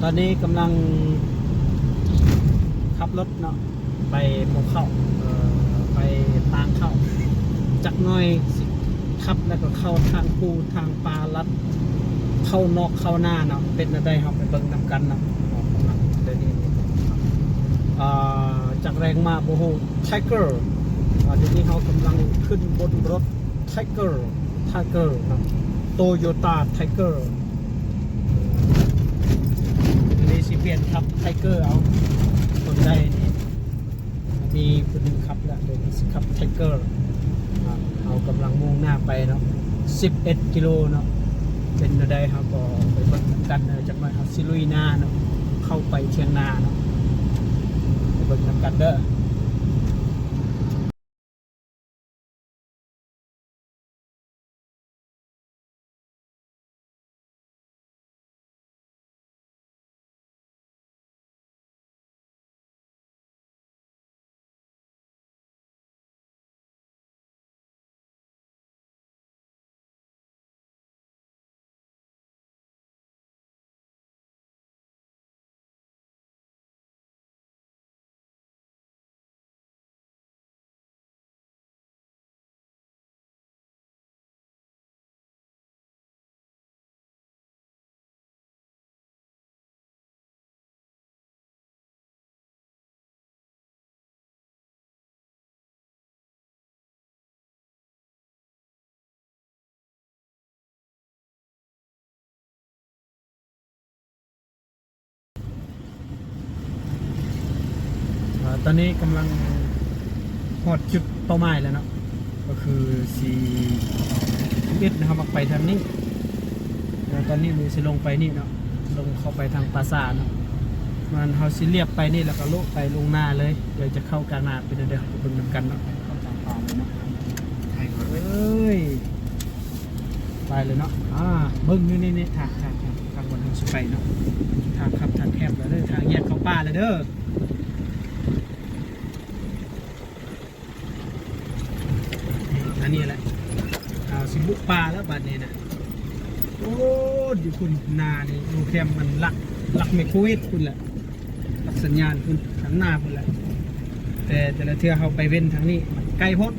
ຕອນນີ້ກຳລັງຂັບລົດເນາະ ໄປໝູ່ເຂົ້າ ເອີ ໄປຕາງເຂົ້າ ຈັກໜ້ອຍຊິຂັບແລ້ວກໍເຂົ້າທາງພູທາງປ່າ ລັດເຂົ້ານອກເຂົ້ານາເນາະ ເປັນແນວໃດເຮົາໄປເບິ່ງນຳກັນເນາະ. ເຮົາກຳລັງເດີນນີ້ ອ່າ ຈາກແລງມາບໍ່ຮູ້ Tiger ອ່າ ດຽວນີ້ເຮົາກຳລັງຂຶ້ນບົນລົດ Tiger Tiger ເນາະ Toyota Tiger ອັນນີ້ຊິປ່ຽນຂັບ Tiger ເອົາ ຄົນໃດນີ້ ມີຜູ້ໜຶ່ງຂັບແລ້ວ ດຽວນີ້ຊິຂັບ Tiger ອ່າ ເຮົາກຳລັງມຸ່ງໜ້າໄປເນາະ ສິບເອັດກິໂລເນາະ ເປັນແນວໃດເຮົາກໍໄປເບິ່ງນຳກັນເດີ. ຈັກໜ້ອຍເຮົາຊິລຸຍນາເນາະ ເຂົ້າໄປຖຽງນາເນາະ ໄປເບິ່ງນຳກັນເດີ. ອ່າ ຕອນນີ້ກຳລັງຮອດຈຸດເປົ້າໝາຍແລ້ວເນາະ ກໍຄື ສີ່ສິບເອັດ ເຮົາມັກໄປທາງນີ້ ແລ້ວຕອນນີ້ມັນຊິລົງໄປນີ້ເນາະ ລົງເຂົ້າໄປທາງປ່າຊ້າເນາະ ມັນ ເຮົາຊິລຽບໄປນີ້ ແລ້ວກໍໂລະໄປລົງນາເລີຍ ດຽວຈະເຂົ້າກາງນາເປັນແນວໃດ ເຮົາໄປເບິ່ງນຳກັນເນາະ. ເຂົ້າກາງປ່າເລີຍເນາະ ເອີຍ ໄປເລີຍເນາະ ອ່າ ເບິ່ງຢູ່ນີ້ ນີ້ ທາງ ທາງ ທາງ ທາງບ່ອນເຮົາຊິໄປເນາະ ທາງຄັບ ທາງແຄບແລ້ວເດີ ທາງແຍກເຂົ້າປ່າແລ້ວເດີ. ອັນນີ້ແຫຼະ ເຮົາຊິບຸກປ່າແລ້ວບາດນີ້ນະ. ໂອ້ ຢູ່ພຸ້ນ ນານີ້ ຢູ່ແຄມມັນຫຼັກ ຫຼັກໄມໂຄເວບພຸ້ນແຫຼະ ຫຼັກສັນຍານພຸ້ນ ທາງໜ້າພຸ້ນແຫຼະ ແຕ່ແຕ່ລະເທື່ອເຮົາໄປເວັ້ນທາງນີ້ ມັນໄກໂພດ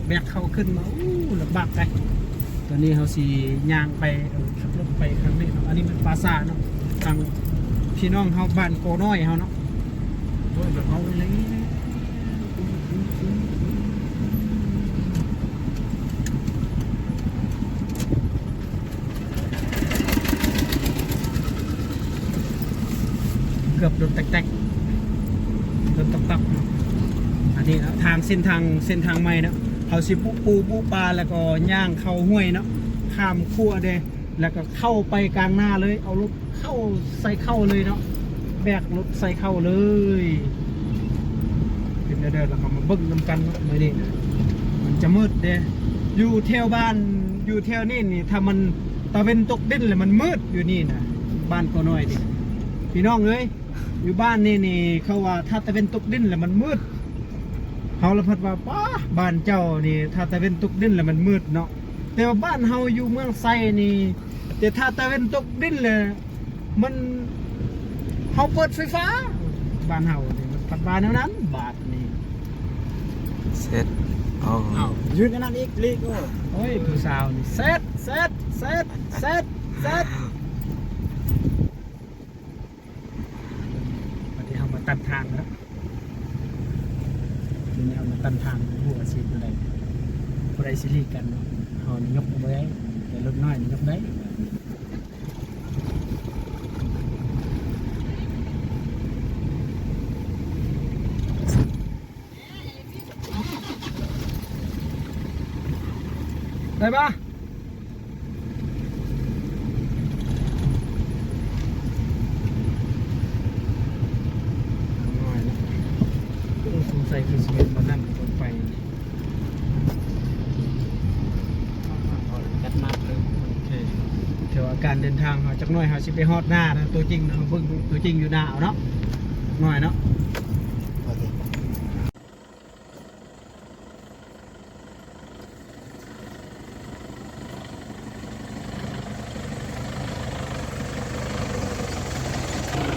ແບກເຂົ້າຂຶ້ນມາ ໂອ້ ລຳບາກໄດ໋. ຕອນນີ້ເຮົາຊິຍ່າງໄປ ເອີ ຂັບລົດໄປທາງນີ້ເນາະ ອັນນີ້ມັນປ່າຊ້າເນາະ ທາງພີ່ນ້ອງເຮົາບ້ານກໍນ້ອຍເຮົາເນາະ. ໂອ້ຍ ແບບເຮົາເລີຍ ເກືອບລົດແຕັກໆ ລົດຕັກໆ ເນາະ. ອັນນີ້ເນາະ ທາງເສັ້ນທາງ ເສັ້ນທາງໃໝ່ເນາະ ເຮົາຊິບຸກປູບຸກປ່າ ແລ້ວກໍຍ່າງເຂົ້າຫ້ວຍເນາະ ຂ້າມຂົວເດ້ ແລ້ວກໍເຂົ້າໄປກາງນາເລີຍ ເອົາລົດເຂົ້າໃສ່ເຂົ້າເລີຍເນາະ ແບກລົດໃສ່ເຂົ້າເລີຍ. ເປັນແນວໃດ ລະເຮົາມາເບິ່ງນຳກັນເນາະ ມື້ນີ້ນະ ມັນຈະມືດເດ້ ຢູ່ແຖວບ້ານ ຢູ່ແຖວນີ້ນີ້ ຖ້າມັນຕາເວັນຕົກດິນແລ້ວມັນມືດຢູ່ນີ້ນະ ບ້ານກໍນ້ອຍນີ້ ພີ່ນ້ອງເອີຍ. ຢູ່ບ້ານນີ້ນີ້ ເຂົາວ່າຖ້າຕາເວັນຕົກດິນແລ້ວມັນມືດ ເຮົາລະພັດວ່າ ປ້າ ບ້ານເຈົ້ານີ້ ຖ້າຕາເວັນຕົກດິນແລ້ວມັນມືດເນາະ ແຕ່ວ່າບ້ານເຮົາຢູ່ເມືອງໄຊນີ້ ແຕ່ຖ້າຕາເວັນຕົກດິນແລ້ວ ມັນ ເຮົາເປີດໄຟຟ້າ ບ້ານເຮົານີ້ ມັນພັດວ່າແນວນັ້ນ ບາດນີ້ ເຊັດ ເອົາ ອ້າວ ຢືນອັນນັ້ນອີກ ຫຼີກ ໂອ້ ໂອ້ຍ ຜູ້ສາວນີ້ ເຊັດ ເຊັດ ເຊັດ ເຊັດ ເຊັດ. ບັດນີ້ເຮົາມາຕັນທາງແລ້ວ ທີນີ້ເຮົາມາຕັນທາງ ບໍ່ຮູ້ວ່າຊິເຮັດແນວໃດ ຜູ້ໃດຊິຫຼີກກັນເນາະ ເຮົານີ້ຍົກບໍ່ໄດ້ ແຕ່ລົດນ້ອຍນີ້ຍົກໄດ້. ໄດ້ປະ? ນ້ອຍເນາະ ໂອ້ ສົງໄສຄືຊິເປັນບ່ອນນັ້ນ ລົງໄປ ຈັດມາເລີຍ. ໂອເຄ ຖືວ່າການເດີນທາງເຮົາ ຈັກໜ້ອຍເຮົາຊິໄປຮອດໜ້ານະ ຕົວຈິງນະ ເຮົາເບິ່ງຕົວຈິງຢູ່ໜ້າເອົາເນາະ ໜ້ອຍເນາະ. ໂອເຄ. ເ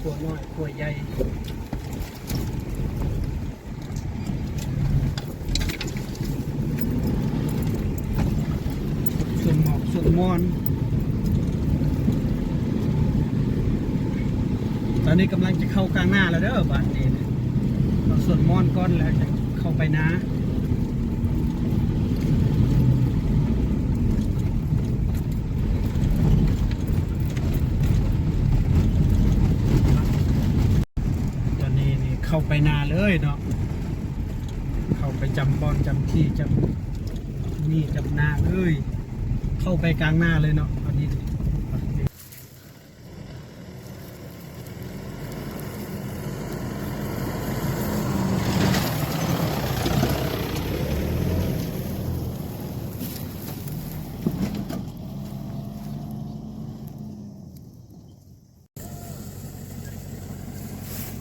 ຂົວນ້ອຍ ຂົວໃຫຍ່ ສວນໝອກ ສວນມ່ອນ. ຕອນນີ້ກຳລັງຈະເຂົ້າກາງນາແລ້ວເດີ ບາດນີ້ເຂົ້າສວນມ່ອນກ່ອນ ແລ້ວຈະເຂົ້າໄປນາ. ຕອນນີ້ນີ້ເຂົ້າໄປນາເລີຍເນາະ ເຂົ້າໄປຈຳບ່ອນ ຈຳທີ່ ຈຳນີ້ ຈຳນາເລີຍ ເຂົ້າໄປກາງນາເລີຍເນາະ ຕອນນີ້.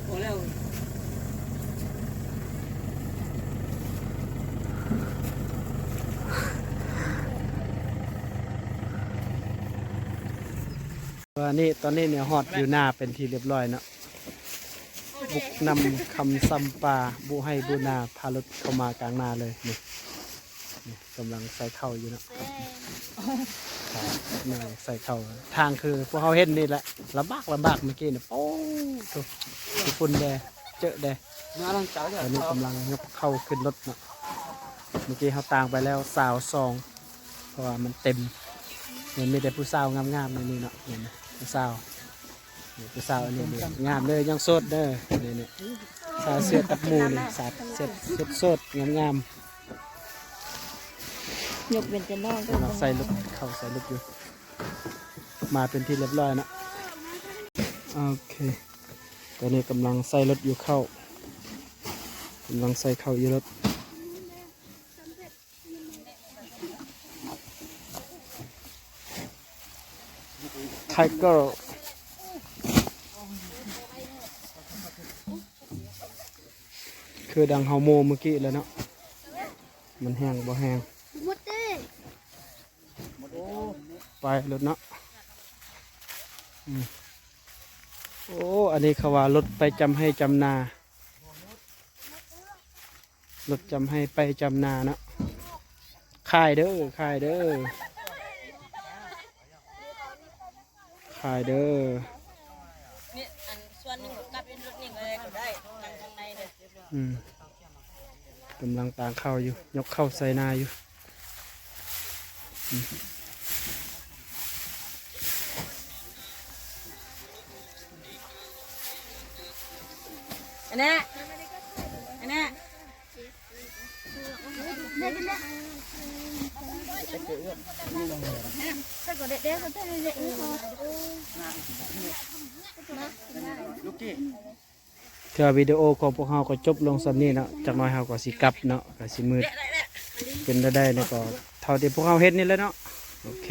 ພໍແລ້ວ ອັນນີ້ ຕອນນີ້ນີ້ຮອດຢູ່ນາເປັນທີ່ຮຽບຮ້ອຍເນາະ ບຸກນຳຄຳຊຳປາ ບຸໄຮ່ບຸນາ ພາລົດເຂົ້າມາກາງນາເລີຍ ນີ້ ນີ້ກຳລັງໃສ່ເຂົ້າຢູ່ເນາະ ແມ່ນ ໃສ່ເຂົ້າ ທາງຄືພວກເຮົາເຫັນນີ້ແຫຼະ ລຳບາກ ລຳບາກ ເມື່ອກີ້ນີ້ ໂອ້ໂທ້ ຂີ້ຝຸ່ນແດ່ ເຈີະແດ່. ຕອນນີ້ກຳລັງຍົກເຂົ້າຂຶ້ນລົດເນາະ ເມື່ອກີ້ເຮົາຕາງໄປແລ້ວຊາວສອງ ເພາະວ່າມັນເຕັມ ແມ່ນມີແຕ່ຜູ້ສາວງາມໆ ໃນນີ້ເນາະ ເຫັນຜູ້ສາວ ນີ້ຜູ້ສາວອັນນີ້ນີ້ງາມເດີ ຍັງໂສດເດີ ນີ້ໆ ສາວເສື້ອຕັດໝູ່ນີ້ ສາວເສື້ອໂສດໆ ງາມໆ ຍົກເວັ້ນແຕ່ນ້ອງ ກຳລັງໃສ່ລົດ ເຂົ້າໃສ່ລົດຢູ່ ມາເປັນທີ່ຮຽບຮ້ອຍເນາະ ໂອເຄ ຕອນນີ້ກຳລັງໃສ່ລົດຢູ່ ເຂົ້າ ກຳລັງໃສ່ເຂົ້າຢູ່ລົດ. ໄທເກີ ຄືດັ່ງເຮົາໂມ້ມື້ກີ້ແລ້ວເນາະ ມັນແຮງບໍ່ແຮງ ໄປລົດເນາະ ອືມ ໂອ້ ອັນນີ້ເຂົາວ່າລົດໄປຈຳໄຮ່ຈຳນາ ລົດຈຳໄຮ່ໄປຈຳນາເນາະ ຂາຍເດີ ຂາຍເດີ ຂາຍເດີ ນີ້ ອັນສ່ວນໜຶ່ງກໍກັບເປັນລົດນີ້ກໍໄດ້ ກໍໄດ້ ນັ່ງທາງໃນເດີ ອືມ ກຳລັງຕາງເຂົ້າຢູ່ ຍົກເຂົ້າໃສ່ນາຢູ່ ອືມ ອັນນັ້ນ ອັນນັ້ນ ເທື່ອວິດີໂອຂອງພວກເຮົາກໍຈົບລົງສ່ຳນີ້ເນາະ ຈັກໜ້ອຍເຮົາກໍຊິກັບເນາະ ກໍຊິມືດ ເປັນແນວໃດແລ້ວກໍເທົ່າທີ່ພວກເຮົາເຮັດນີ້ແຫຼະເນາະ ໂອເຄ.